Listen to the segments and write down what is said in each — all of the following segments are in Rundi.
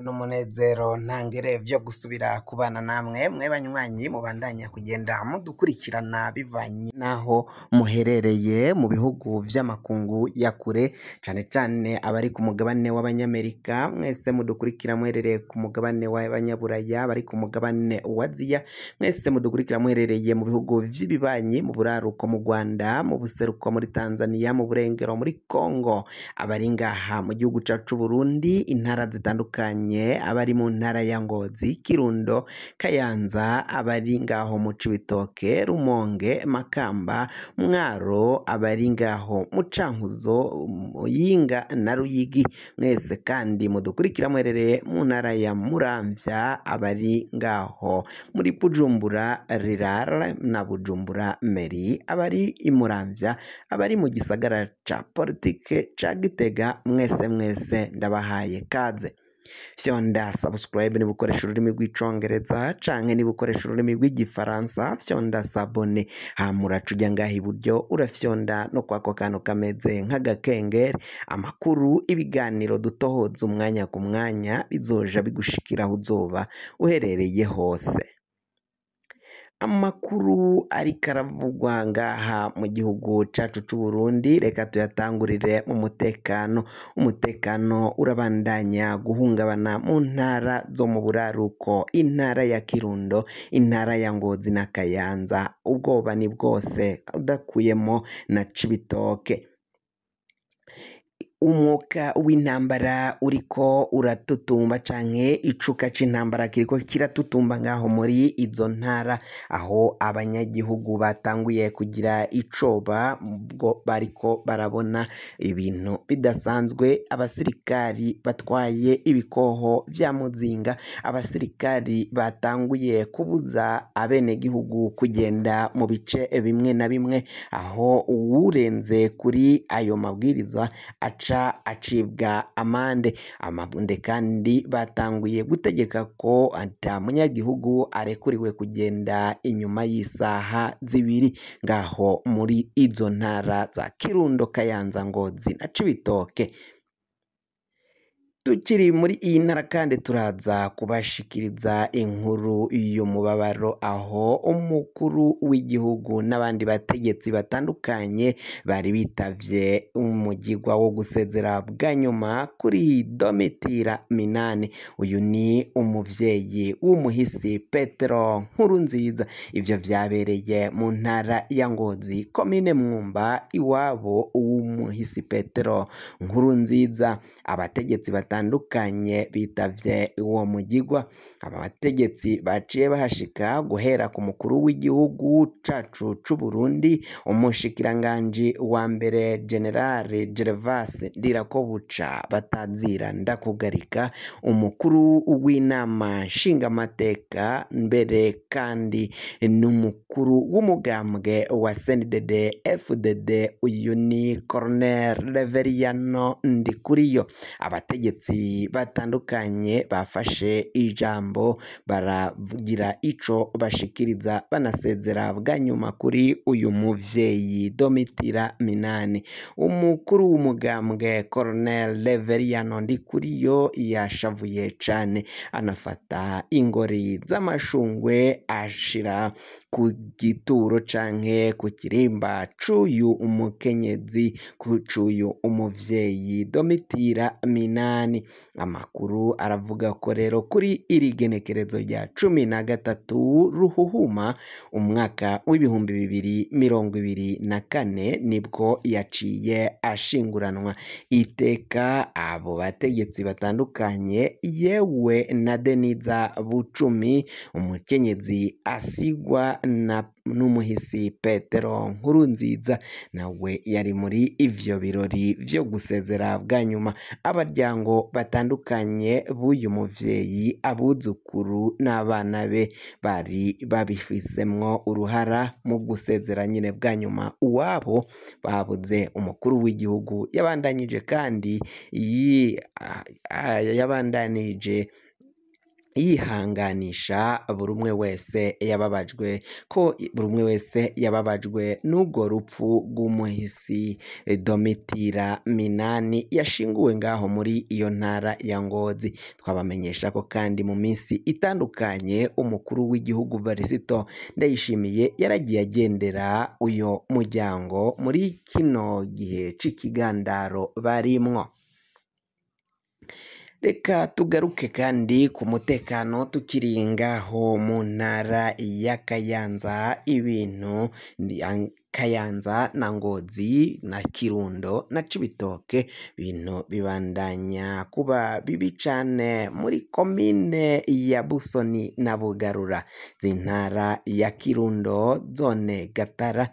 N'umunezero ntangere vyo gusubira kubana namwe mwe banywanyi mubandanya kugenda mudukurikirana bivanye naho muherereye mu bihugu vy'amakungu ya kure, cane cane abari ku mugabane w'abanyamerika. Mwese mudukurikira muherereye ku mugabane w'abanyaburaya, abari ku mugabane wa Aziya, mwese mudukurikira muherereye mu bihugu vy'ibibanyi, mu buraruko mu Rwanda, mu buseruko muri Tanzania, mu burengero muri Congo, abari ngaha mu gihugu cacu c'Uburundi, intara zitandukanye, abari mu ntara ya Ngozi, Kirundo, Kayanza, abari ngaho mu Cibitoke, Rumonge, Makamba, Mwaro, abari ngaho mu Cankuzo, Muyinga na Ruyigi. Mwese kandi mudukurikira muherereye mu ntara ya Muramvya, abari ngaho muri Bujumbura Rirare na Bujumbura Meri, abari i Muramvya, abari mu gisagara ca politike ca Gitega, mwese mwese ndabahaye kaze. Fyonda subscribe niba ukoresha ururimi rw'icongereza canke niba ukoresha ururimi rw'igifaransa, fyonda s'abonner. Hama uraca uja ngaha iburyo, urafyonda no kwako kantu kameze nk'agakengeri. Amakuru, ibiganiro dutohoza umwanya ku mwanya bizoja bigushikira aho uzoba uherereye hose. Amakuru ariko aravugwa ngaha mu gihugu cacu c'Uburundi, reka tuyatangurire mu mutekano. Umutekano urabandanya guhungabana mu ntara zo mu buraruko, intara ya Kirundo, intara ya Ngozi na Kayanza. Ubwoba ni bwose udakuyemo na Cibitoke. Umwuka w'intambara uriko uratutumba canke icuka c'intambara kiriko kiratutumba ngaho muri izo ntara, aho abanyagihugu batanguye kugira icoba ubwo bariko barabona ibintu bidasanzwe. Abasirikari batwaye ibikoho vya muzinga, abasirikari batanguye kubuza abenegihugu kugenda mu bice bimwe na bimwe, aho uwurenze kuri ayo mabwiriza aca acibwa amande. Amande kandi batanguye gutegeka ko ata munyagihugu arekuriwe kugenda inyuma y'isaha 2 ngaho muri izo ntara za Kirundo, Kayanza, Ngozi na Cibitoke. Tukiri muri iyi ntara kandi turaza kubashikiriza inkuru y'umubabaro, aho umukuru w'igihugu n'abandi bategetsi batandukanye bari bitavye umugigwa wo gusezera bwa nyuma kuri Domitira Minani. Uyu ni umuvyeyi w'umuhisi Petero Nkurunziza. Ivyo vyabereye mu ntara ya Ngozi, komine Mwumba, iwabo w'umuhisi Petero Nkurunziza. Abategetsi batandukanye bitavye uwo mugigwa. Aba bategetsi baciye bahashika guhera ku mukuru w'igihugu cacu c'Uburundi, umushikiranganji wa mbere General Gervas Ndirakobuca batazira ndakugarika, umukuru w'inama nshingamateka mbere kandi n'umukuru w'umugambwe wa CNDD FDD, uyu ni Colonel Reveriyano Ndikuriyo. Abategetsi batandukanye bafashe ijambo baravugira ico bashikiriza, banasezera bwa nyuma kuri uyu muvyeyi Domitira Minani. Umukuru w'umugambwe Colonel Reveriyano Ndikuriyo yashavuye cane, anafata ingori z'amashungwe ashira ku gituro canke ku kirimba c'uyu umukenyezi, c'uyu umuvyeyi Domitira Minani. Amakuru aravuga ko rero kuri iri genekerezo rya 13 Ruhuhuma umwaka w'2024 nibwo yaciye ashinguranwa iteka abo bategetsi batandukanye, yewe na Deniza Bucumi, umukenyezi asigwa na n'umuhisi Petero Nkurunziza, nawe yari muri ivyo birori vyo gusezera bwa nyuma. Abaryango batandukanye b'uyu muvyeyi, abuzukuru n'abana be bari babifisemwo uruhara mu gusezera nyine bwa nyuma uwabo babuze. Umukuru w'igihugu yabandanyije kandi yabandanije yihanganisha buri umwe wese yababajwe, ko buri umwe wese yababajwe n'ubwo rupfu rw'umuhisi Domitira Minani yashinguwe ngaho muri iyo ntara ya Ngozi. Twabamenyesha ko kandi mu minsi itandukanye umukuru w'igihugu Varisito Ndayishimiye yaragiye agendera uyo muryango muri kino gihe c'ikigandaro barimwo. Reka tugaruke kandi ku mutekano tukiri ngaho mu ntara ya Kayanza, ibintu Kayanza na Ngozi na Kirundo na Cibitoke bintu bibandanya kuba bibi cane muri komine ya Busoni na Bugarura z'intara ya Kirundo zone Gatara.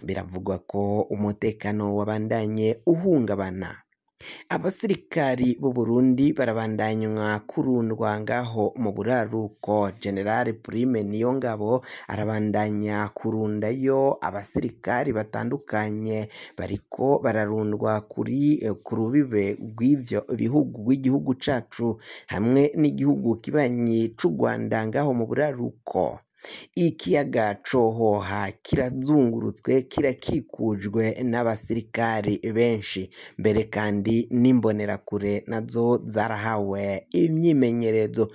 Biravugwa ko umutekano wabandanye uhungabana. Abasirikari b'u Burundi barabandanywa kurundwa ngaho mu buraruko. General Prime Niyongabo arabandanya kurundayo abasirikari batandukanye bariko bararundwa kuri ku rubibe rw'ivyo bihugu rw'igihugu cacu hamwe n'igihugu kibanyi c'u Rwanda ngaho mu buraruko. Ikiyaga Cohoha kirazungurutswe kirakikujwe n'abasirikari benshi, mbere kandi n'imbonerakure nazo zarahawe imyimenyerezo.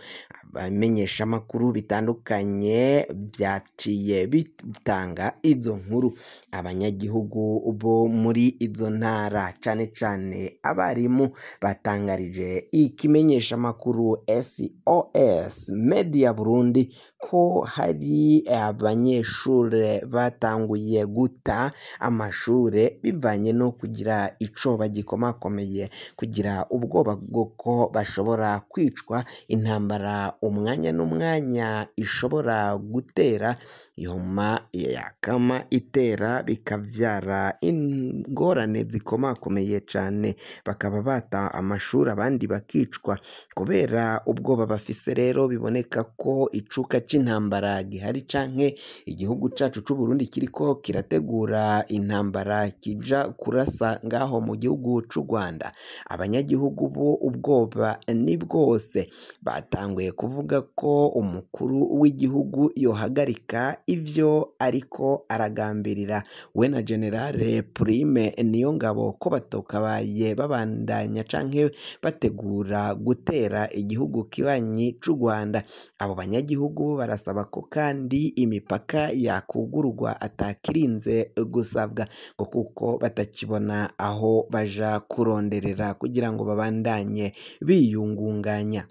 Abamenyeshamakuru bitandukanye vyaciye bitanga izo nkuru. Abanyagihugu bo muri izo ntara cane cane abarimu batangarije ikimenyeshamakuru SOS Media Burundi ko hari abanyeshure batanguye guta amashure bivanye no kugira ico bagikomakomeye, kugira ubwoba bw'uko bashobora kwicwa intambara umwanya n'umwanya ishobora gutera ihoma yakama itera bikavyara ingorane zikomakomeye cane, bakaba bata amashuri abandi bakicwa kubera ubwoba bafise. Rero biboneka ko icuka c'intambara gihari canke igihugu cacu c'u Burundi kiriko kirategura intambara kija kurasa ngaho mu gihugu c'u Rwanda. Abanyagihugu bo ubwoba ni bwose, batanguye kuvuga ko umukuru w'igihugu yohagarika ivyo ariko aragambirira we na General Prime Niyongabo, ko batokabaye babandanya canke bategura gutera igihugu kibanyi c'u Rwanda. Abo banyagihugu barasaba ko kandi imipaka yakugurwa atakirinze gusabwa, ngo kuko batakibona aho baja kuronderera kugira ngo babandanye biyungunganya.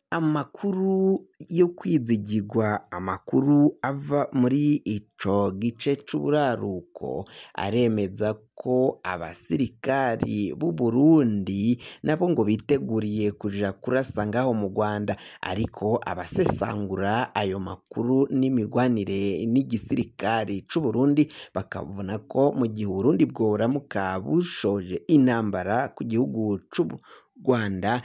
Amakuru yo kwizigirwa, amakuru ava muri ico gice c'uburaruko aremeza ko abasirikari b'u Burundi nabo ngo biteguriye kuja kurasa ngaho mu Rwanda, ariko abasesangura ayo makuru n'imigwanire n'igisirikari c'u Burundi bakabona ko mu gihe Uburundi bworamuka bushoje intambara ku gihugu c'u Rwanda,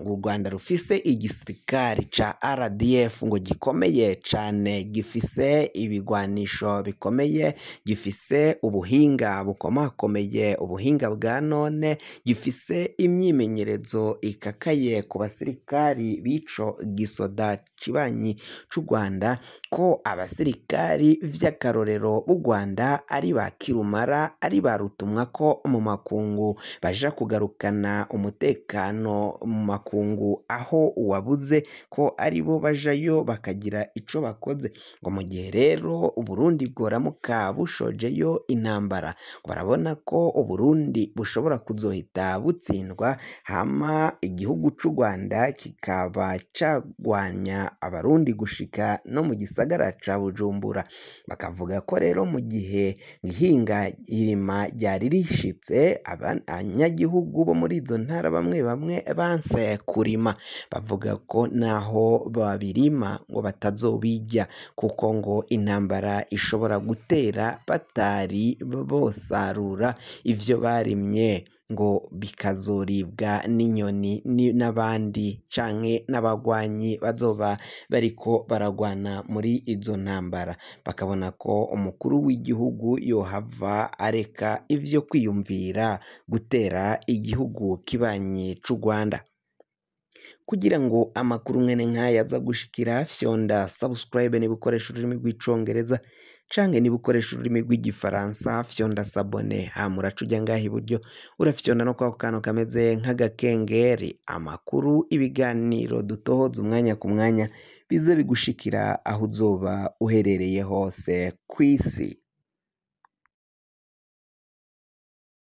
u Rwanda rufise igisirikari ca RDF ngo gikomeye cane, gifise ibigwanisho bikomeye, gifise ubuhinga bukomakomeye, ubuhinga bwa none, gifise imyimenyerezo ikakaye ku basirikari b'ico gisoda kibanyi c'u Rwanda, ko abasirikari vy'akarorero b'u Rwanda ari ba kirumara, ari ba rutumwako mu makungu, baja kugarukana umutekano mu makungu aho uwabuze, ko aribo bajayo bakagira ico bakoze. Ngo mu gihe rero Uburundi bworamuka bushojeyo intambara, barabona ko Uburundi bushobora kuzohita butsindwa, hama igihugu c'u Rwanda kikaba cagwanya abarundi gushika no mu gisagara ca Bujumbura. Bakavuga ko rero mu gihe ihinga irima ryari rishitse, abanyagihugu bo muri izo ntara bamwe bamwe banse kurima, bavuga ko naho babirima ngo batazobirya, kuko ngo intambara ishobora gutera batari bosarura ivyo barimye, ngo bikazoribwa n'inyoni n'abandi canke n'abagwanyi bazoba bariko baragwana muri izo ntambara. Bakabona ko umukuru w'igihugu yohava areka ivyo kwiyumvira gutera igihugu kibanyi c'u Rwanda. Kugira ngo amakuru mwene nk'aya aza gushikira, fyonda subscribe niba ukoresha ururimi rw'icongereza, canke niba ukoresha ururimi rw'igifaransa fyonda s'abonner. Hama uraca uja ngaha iburyo, urafyonda no kwako kantu kameze nk'agakengeri. Amakuru, ibiganiro dutohoza umwanya ku mwanya bize bigushikira aho uzoba uherereye hose kw'isi.